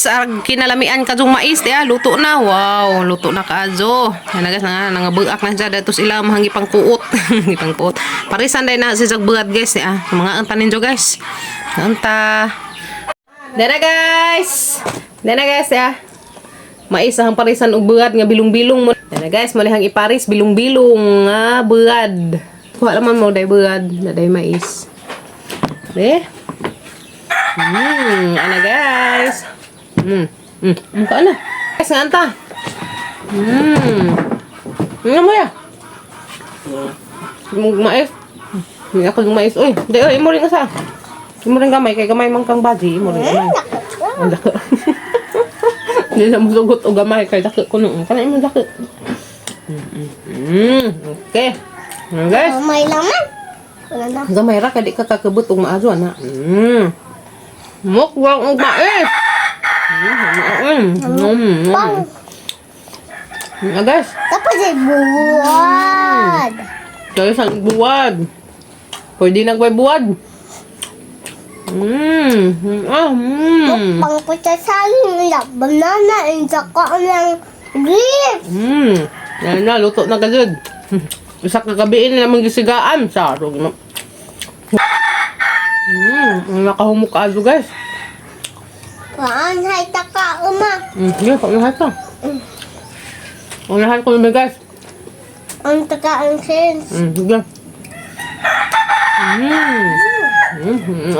Guys, arag kinalamian kadtong mais ya, luto na. Wow, luto na kaadyo. Yan na guys, nga nangabuak na siya datos ila mahangi pang kuot. Hangi pang kuot. Parisan day na si buad guys ya. Mga anta ninyo guys. Anta. Dana guys. Dana guys ya. Mais ang parisan og buad nga bilong-bilong mo. Dana guys, mo hang iparis bilong-bilong nga buad. Kuha naman mo day buad, na day mais. De? Ana guys. Mukha na. Guys, nga anta. Ano mo ya? Mug mais. Hindi ako yung mais. Uy, di, oy, imo rin usa. Imo rin gamay kay gamay man kang baji, imo rin gamay. Ang dako. Hindi na mo sugot og gamay kay dako kuno. Kana imo dako. Okay. Ano, guys? May laman. Wala na. Gamay ra kay di ka kakabot og maazo ana. Mukbang og mais. Pang. Ah, guys. Tapos ay buwad. Kaya sa buwad. Pwede na kay buwad. Ah. Mukbang ko sa saging nila. Banana and saka ng grapes. Yan na, luto na gajud. Isa ka gabiin na namang gisigaan. Sarog na. Nakahumok ka guys. Paan hay taka uma. Sige, paunahan ka. Unahan ko naman guys. Ang taka ang sense. Sige.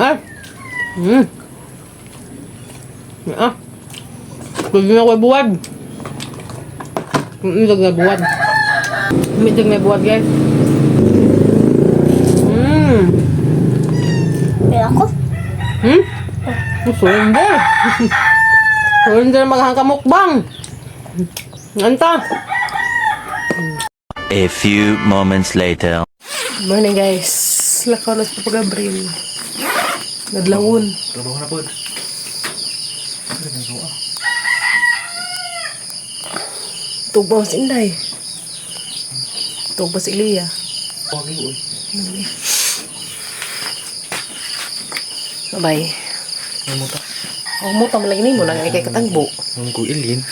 Ah. Ah. Pwede na ko buwad. Na buwad. Medyo na buwad guys. Pero ako. Surrender. Surrender maghangkamukbang. Anta. A few moments later. Morning guys. Lakaw na sa Papa Gabriel. Nadlawon. Trabaho na po. Tugbaw si Inday. Tugbaw si Ilya. Okay, uy. Bye. Namuta. Oh, muta mo lagi nimo lang kay katagbo. Ang ko ilin.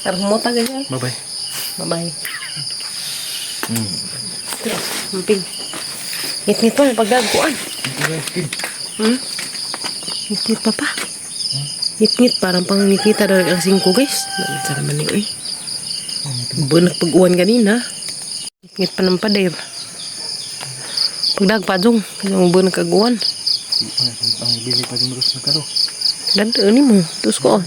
Aron muta ganyan. Bye-bye. Bye-bye. Tara, Amping. Ngit-ngit pa, pagdagkuan. Ngit-ngit pa pa. Ngit-ngit, parang pang ngit-ngit daw alas 5 guys. Sa naman ni uy. Buwan nagpag-uwan kanina. Ngit-ngit pa ng pader. Pagdag pa dong, kaya mo buwan nagkag-uwan. Ang bili pa din na karo. Dadaan ni mo, tus ko.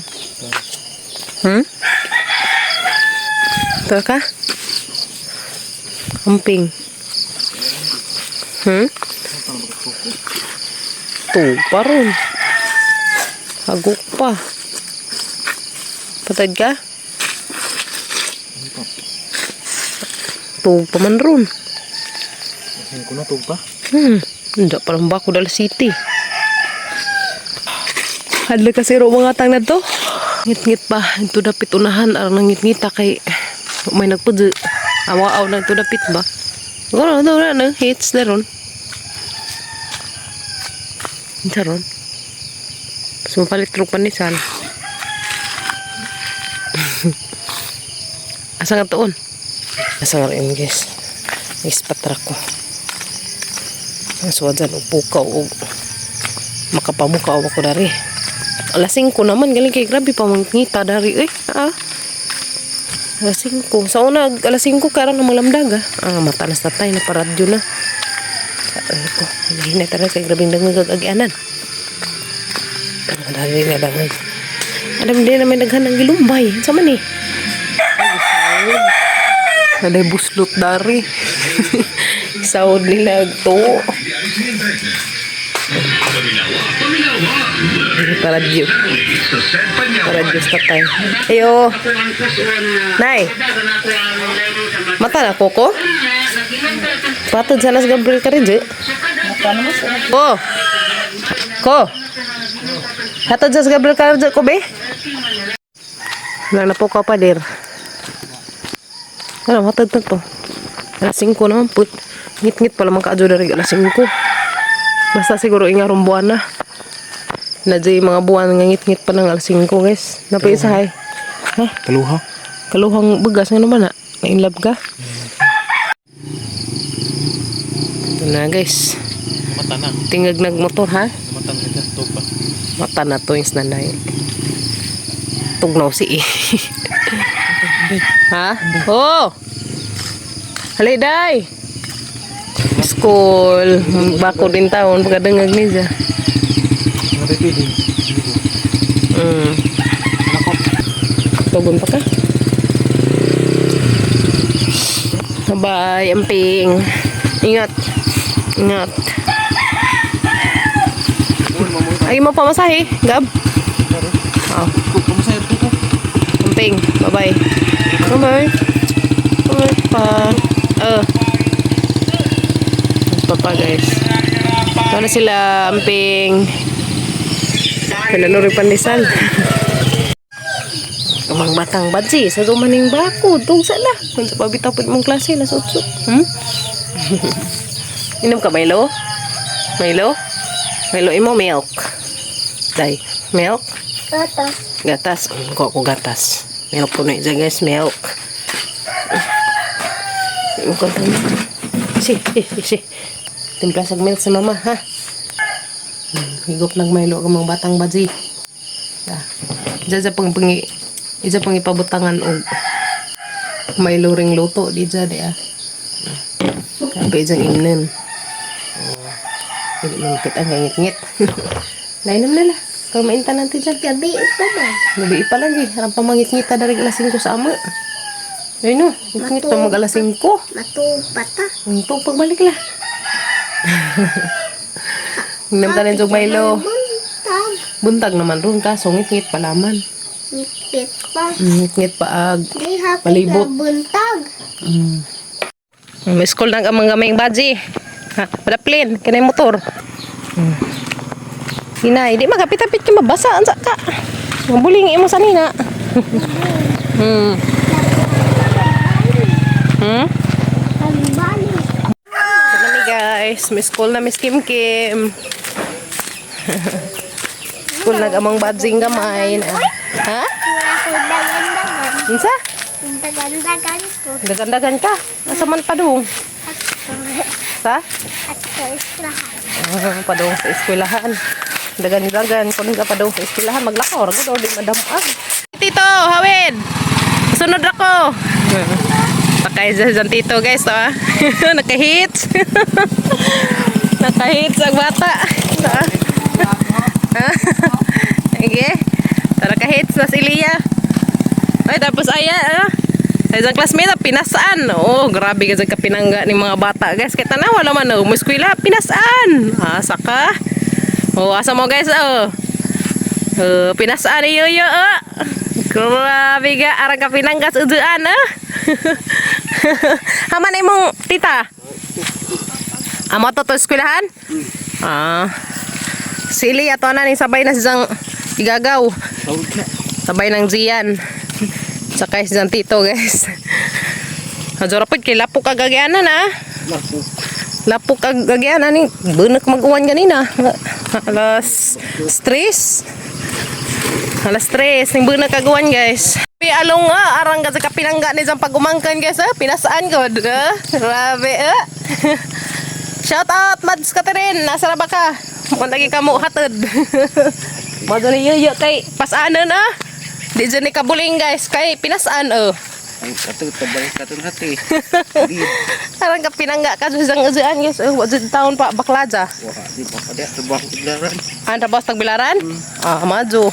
Tara ka? Amping. Tu pa ron. Hagok pa. Patad ka? Tug pa man ron. Ang ko na tug pa. Hindi pa lang ba ako dala city. Hadla kasi ro mga tang na to. Ngit-ngit pa. Ito dapit unahan. Arang nangit-ngita kay may nagpudyo. Awa-aw na ito dapit ba? Wala na, wala na. Hits na ron. Ito ron. Mas mapalit ro panisal. Asa nga toon? Asa nga rin guys. Ispatra ko. So, dyan, upo ka o makapamuka ako dari. Alas 5 naman, galing kay grabe pa mangita dari. Eh, ah. Alas 5. Sa una, alas 5 karon ng malamdag ah. Ah, matalas na tayo, naparadyo na. Ay ko, hinay talaga kay grabe dangag agianan. Ah, dari na dangag. Alam din na may daghan ng gilumbay. Sa man eh. Ay, naday buslot dari. Sahod nila to. Paradyo. Paradyo sa tatay. Ayo. Nay. Mata na koko? Patod sana sa Gabriel ka rin, Ko. Ko. Hatod sa Gabriel ka rin, ko, be? Wala na po ka pa, der. Ano, hatod na to. Alas 5 naman po. Ngit-ngit pala man kaadyo dari alas 5. Basta siguro ingarong buwan na. Na di mga buwan nga ngit-ngit pa ng alas 5, guys. Napay isa hay. Ha? Kaluha. Kaluhang bugas nga naman na. Na-in love ka? Ito na, guys. Mata na. Tingag nagmotor ha. Mata na ito. Tug pa. Mata na to yung nanay. Tugnaw si eh. Ha? Oh! Halay, day! School. Bako din taon. Pagkadangag niya. Mga pwede. Tugon pa ka? Bye-bye, amping. Ingat. Ingat. Ay mo pamasahe, Gab. Oh. Kamusta yung tuko? Amping. Bye-bye. Bye-bye. Bye-bye pa. Oh. Pa pa, guys. Ito na sila, amping. Pinanuri pandesal. Kamang batang badsi, sa dumaning bako, tungsa na. Kung sa pabitaw po mong klase, las 8. Inom ka, Milo? Milo? Milo, imo milk. Day, milk? Gatas. Gatas. Ko ako gatas. Milk po na isa, guys. Milk. Yung konta mo. Si, si, si, si. Timpla sa milk sa mama, ha? Higop ng Milo ang mga batang badsi. Ah. Diyan sa pang pangi, isa pang ipabutangan og Milo ring luto di dyan, di ah. Kape dyan imnan. Oh. Dili man kita ngit-ngit. Lainom na la. Kung mainta natin dyan. Gabi ito ba? Gabi pa lagi. Harap pa mangit-ngita dari alas 5 sa ama. Ayun no, ngit pa mag alas 5. Matupata. Untuk pagbalik lah. Ngam tanin jog Milo. Buntag. Buntag naman ron ka, so ngit-ngit pa laman. Ngit pa. Ngit-ngit pa ag. Di hapit Malibot. na buntag. May school nang amang gamay baji. Ha, padaplin, kinay motor. Hinay, di magapit-apit ka mabasa ansa ka. Mabuling imo sanina. Pagbalik. Ito na mi, guys, may school na Miss Kim Kim. School nag amang badzing gamay na. Ha? Ako dagan-dagan. Unsa? Dagan-dagan ko. Dagandagan ka. Asa man padung? At Sa? at sa eskwelahan. Ah, padung sa eskwelahan. Dagan-dagan kun ka padung sa eskwelahan maglakaw ra gud or di madamaan. Tito, hawid. Sunod ra ko. Pakay sa dyan, tito, guys, ah. Nakahits. Nakahits ang bata. Ah. Sige. Tara, kahits na si Lia. Ay, tapos aya, ah. Sa isang classmate, ah, pinasaan. Oh, grabe kasi kapinangga ni mga bata, guys. Kaya tanawa naman, oh, muskwila, pinasaan. Asa ka? Oh, asa mo, guys, oh. Oh, pinasaan iyo, iyo, oh. Grabe ka, arang ka pinanggas, uduan, ah. Haman imong tita. Amo to to eskwelahan? Ah. Sili ato na ning sabay na siyang igagaw. Tawag na. Sabay ng Zian. Tsaka si Tito, guys. Adyo rapid kay lapok ag agyanan ah. Lapo. Lapok ag agyanan ni bunak mag-uwan ganina. Alas 3. Alas 3 ning bunak ag uwan, guys. Pi along ah, arang ka sa kapinangga ni jang pagumangkan, guys ah. Pinasaan ko. Ah. Grabe ah. Shout out Mads Catherine, nasa ra ba ka? Mukhang lagi ka mo hatod. Mado ni yoyo kay pasanon ah. Di dyan ni kabuling, guys, kay pinasaan oh. Ang katong tabay katong hati. Parang ka pinangga ka sa isang usuan, guys. Oh, wa jud taon pa baklaja. Wah, di pa kada trabaho taglaran. Ang trabaho sa tagbilaran? Ah, madyo.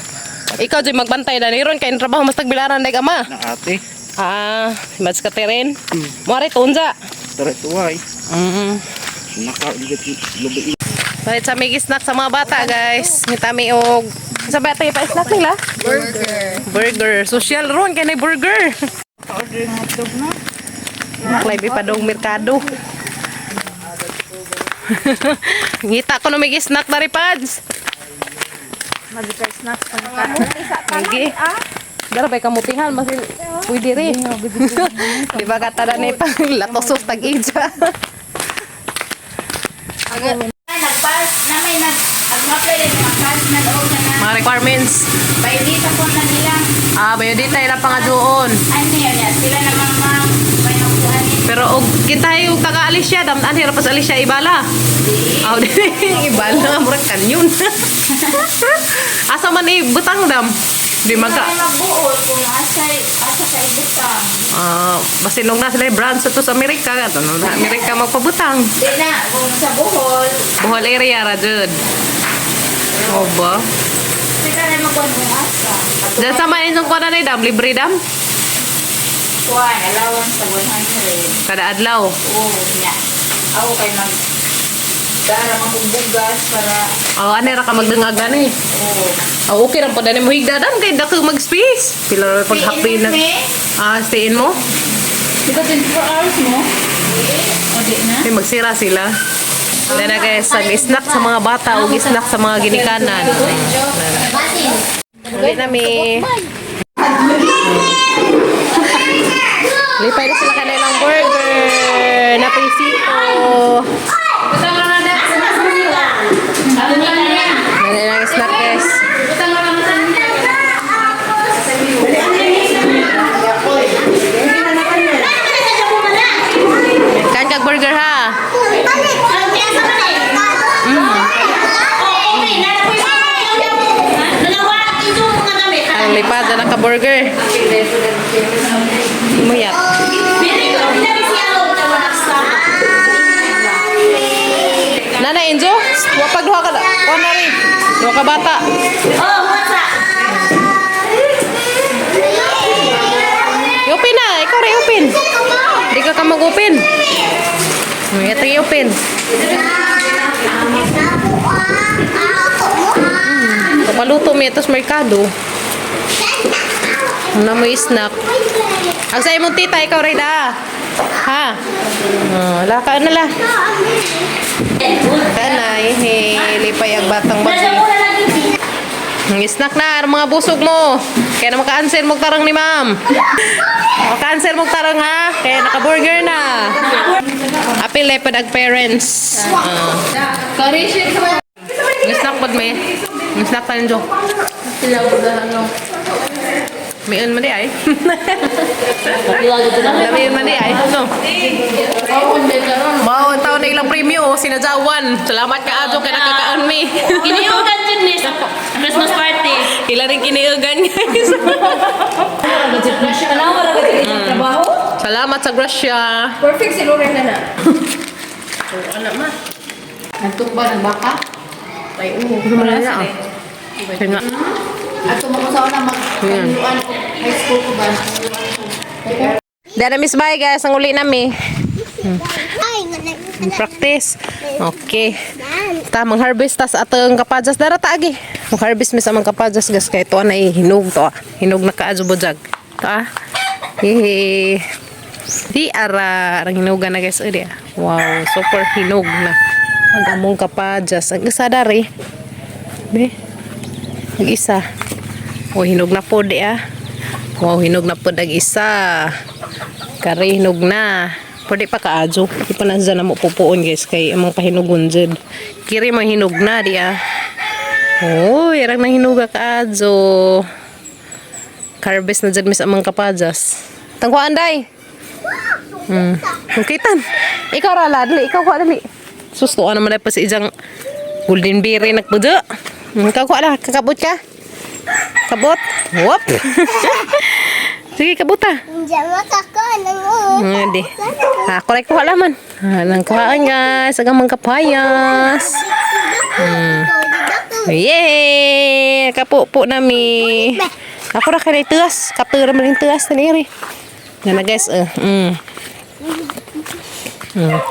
Ikaw jud magbantay na niron kay ang trabaho mas tagbilaran day ama. Na ate. Ah, Mads Catherine. Muari tunja. Tara tuway. Naka ulit lubi. Palit sa may snack sa mga bata, guys. May tami og sa bata pa snack nila? Burger. Burger. Social ron kay na burger. Order ng hotdog na. Maklay pa dong merkado. Ngita ko no may snack dari pads. Magical snacks pang Lagi. Dara bay kamutihan masin pwede rin. Di ba katada ni pang latosos tag-ija. Nagpas na may nag Mag-apply din mga personal o na na. Mga requirements. Biodata ko na nila. Ah, biodata ila pangaduon. Ano yun niya? Sila naman ma'am. May nakuha ni. Pero og kita yung taga Alicia, dam anhi ra pa sa Alicia ibala. Aw di ibala nga murag kanyon. Asa man ibutang dam? Di magka May magbuot kung asay, asa sa ibutang. Ah, basin og na sila yung branch sa to sa Amerika kato no, na Amerika magpabutang. Di na, kung sa Bohol, Bohol area ra jud. O ba? sila na magkuhan kung asa. Diyan sa man inyong kuwan na dam, libre dam Kuhan, allowance sa 100. kada adlaw. Oo, niya. Ako kay mag dara magbugas para Oh, ani ra ka magdungag gani. oo. Oh, okay ra po dani mo higda dam kay dako mag-space. Pila ra pag happy na. Ah, stayin mo. Di ba 24 hours mo? O di na? May magsira sila. Dahil na guys, nag-snack sa mga bata o snack sa mga ginikanan. Ulit na mi. Lipay na sila kanilang burger. Napisito. Kanilang snack guys. Kain kag burger ha. Ang lipad na naka-burger. Muyat. Nana Enzo, wapag duha ka kuha na rin. Duha ka bata. I-open na, ikaw rin open. Di ka ka mag-open. Ito i-open. Papaluto mi ito sa merkado. Ano mo snack? Ang sa imong tita, ikaw rin ah. Ha? Oh, la ka na la. Kanay, hey, lipay ang batang bati. Ang snack na, ang mga busog mo. Kaya na maka-answer mo tarang ni ma'am. Maka-answer mo tarang ha. Kaya naka-burger na. Apil lepad ag parents. Ang snack pod me. Ang snack pa ninyo. Miun man di ay. Lamiun man di ay. No. Mao ang taon na ilang premyo, sinadyawan. Salamat ka adyo kay nakakaon mi. Kiniugan dyan ni sa Christmas party. Ila rin kiniugan guys. Trabaho? Salamat sa grasya. Perfect si Loren na na. Nagtumba ng baka? Ay, oo. Wala na. Kaya nga. At tumakusaw na mag high school ko ba? Dara Miss Bye guys, ang uli nami. Ay, Practice. Okay. Ta mang-harvest tas atong kapajas dara ta agi. Mang-harvest mi sa mga kapajas gas kay to na hinog to. Ah. Hinog na kaadyo bujag. To ah. Hehe. Di ara arang hinugan na guys. Udi ah. Wow, super hinog na. Ang among kapajas. Ang isa dari. Be. Ang isa. Oh, hinog na po di ah. Wow, hinog na po ang isa. Kare hinog na. Pwede pa kaadyo. Di pa na na mo pupuon guys kay among pahinugon jud. Kiri man hinog na di ah. Oy, arang nang hinuga kaadyo. Harvest na jud mis amang kapajas. Tangkuan day. Kitan. Ikaw ra la, dali ikaw kuha dali. Sus tuwa naman pa si ijang golden berry nagpudo. Ikaw kuha la, kakabot ka. Kabot. Whoop. Sige, kabot ah. Hindi makakaon ang ulo. Hindi. Ah, correct ko laman. Ah, nang kuhaan guys, ang amang kapayas. Yay! Kapupo nami. Ako ra kay tuas, kaptura man ring tuas na iri. Nga na guys, eh.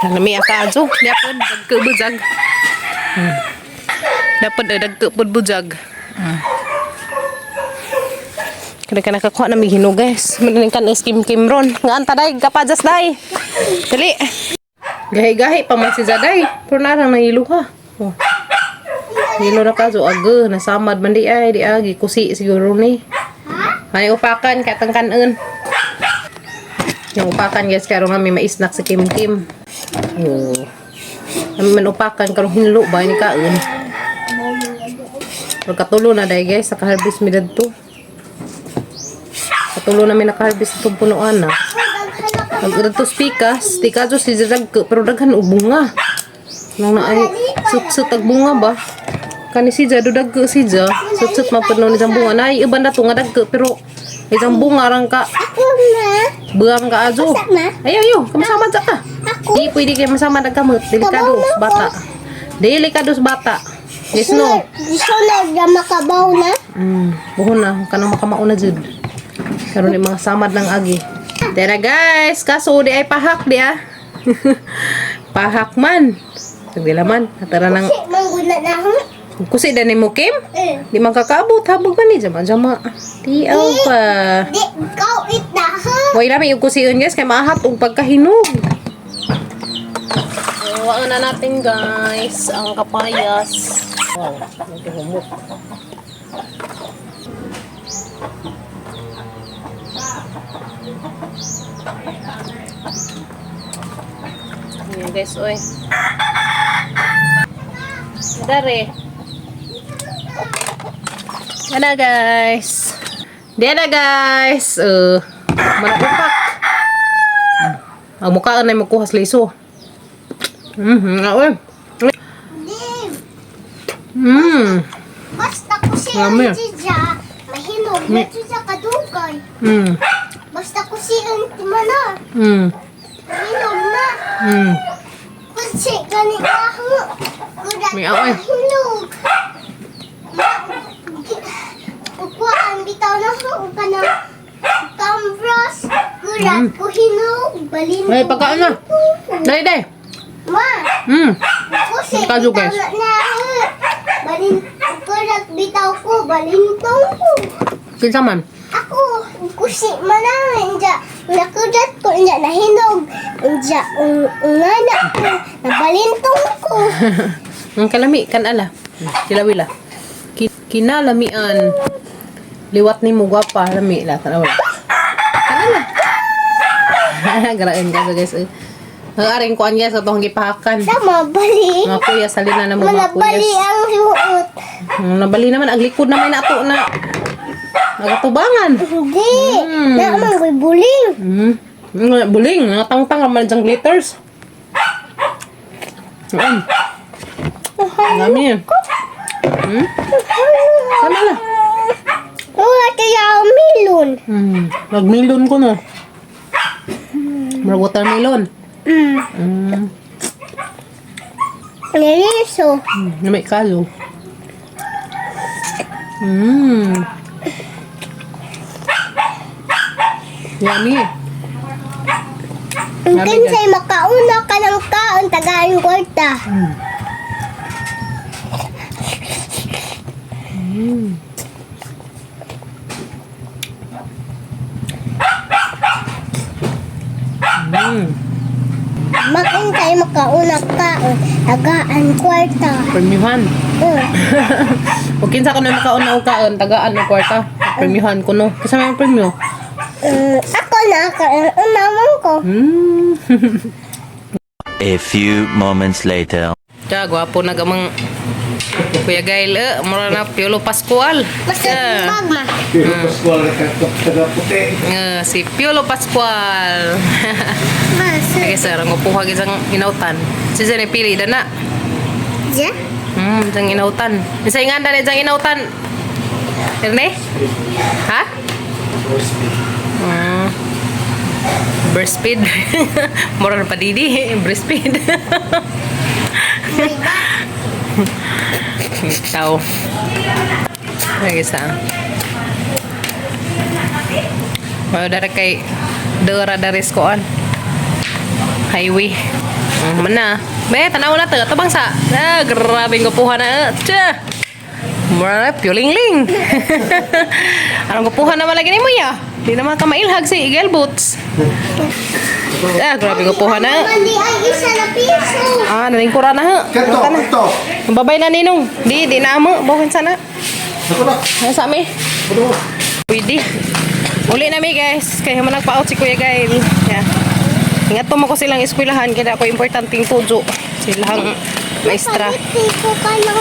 Nami akajo, dapat dagko bujag. Dapat dagko pud bujag. Kada ka nakakuha na may hinog guys. Manaling kan kim kim ron. Nga anta day, kapajas day. Dali. Gahi-gahi pa man si Zaday. Pero narang nangilo ha. Oh. Hilo na ka, so aga, nasamad man di ay, di agi, kusi siguro ni. Ay, upakan, katang kanon. Yung upakan guys, karon kami may snack sa Kim Kim. Oh. Kami man upakan, karong hinlo ba, ni kaon. Pagkatulo na dahil guys, naka-harvest mi dadto. Katulo na mi naka-harvest itong punuan na. Ang dadto spikas, di ka si dag pero daghan og bunga. Nang na ay sut-sut ag bunga ba? Kani si Jado dagko si Ja, sut-sut mapudno ni jang bunga. Nay uban dato nga dagko pero isang bunga rang ka Ako na. buang ka ajo. Sama? Ayo ayo, kamasama dyan ka. Ako? Di pwede kayo masama nagkamot. Delikado sa bata. Delikado sa bata. Yes no. Gusto na na makabaw na. Buhon na kanang makamauna jud. Karon ni mga samad ng agi. Tara guys, kaso di ay pahak di ah. Pahak man. Tagdila man, tara nang Si mangguna na ako. kusi da nimo Kim. Eh. Di man kakaabot habog man ni jama jama. Tiaw pa. Di, kau it na ha. Way lami yung kusiyon guys kay maahat og pagkahinog. Waan na natin guys ang kapayas. Wow, nagkahumok. Ayan guys, oy. Dare. Ana guys. Diyan na guys. Manakupak. Ang mukha na makuha sa liso. Nga oy. Di, Basta ko siya Yummy. jija, mahinog na jija kadugay. Basta ko siya mana, mahinog na. Kasi gani ako. Kurat May aoy. mahinog. Kukuhaan bitaw na ko ka ng kambros. Kurat ko hinog. Balin May pagkaon na. Dai dai. Ma, kasi Kaju, bitaw guys. na na. Balin, kurat bitaw ko, balintong ko. Kinsa man? Ako, kusi manang, inja, nakudat ko, inja, nahinog, inja, ungana ko, nabalintong ko. Ang kalami kan ala. Kilawila. Kinalamian. Liwat ni mo gwapa lami la tanaw. Kanala. Garain ka guys. Eh. Ang aring kuan guys atong gipahakan. Tama, bali. Mga kuya salina na mo mga kuya. Manabali ang suot. Nabali naman ang likod naman na ato na nagatubangan. Hindi, naman ko'y buling. Buling, mga tangtang man diyang glitters. Ang dami. Sama na. Wala kaya ang milon. Nagmilon ko no. Murag watermelon. Niliso. Namay kalo. Yummy. Ang Yummy, kinsay makauna ka ng kaon, tagaan kwarta. Makintay makauna kaon, tagaan kwarta. Premihan. Huwag kinsa ko na makauna og kaon, tagaan og kwarta. Premihan ko no. Kasi may premyo. Ako na, unaman ko. A few moments later. Tiya, gwapo na gamang Kuya Gail, eh, mura na Piolo Pascual. Basta Tiya. bag ma. Eh, si Piolo Pascual. Basta. Okay, sir, ang upuha gisang inautan. Si Zen pili dana. Ja? Jang inautan. Bisa inganda ni jang inautan. Erne? Ha? Breastfeed. Mura na pa didi. Breastfeed. Tao. Lagi sa. Mau dari kay Dora dari koan. Highway. Mana? Be, tanaw na to. Tabang sa. Ah, grabe ng kupuhan na. Tsa. Mura na, piulingling. Anong kupuhan naman lagi ni mo ya? Di naman ka mailhag si Eagle Boots. Ah, grabe kupuhan na. Mali ay isa na piso. Ah, nalingkuran na ha. Keto, keto. Babay na ninong. Di, di na mo. Bawin sana. Ako na. Nasa mi. Pwede. Uli na mi guys. Kaya man nagpa-out si Kuya Gail. Yeah. Ingat to mo ko silang eskwelahan. Kaya ako importanteng tujo. Silang maestra. Palit ko ka ng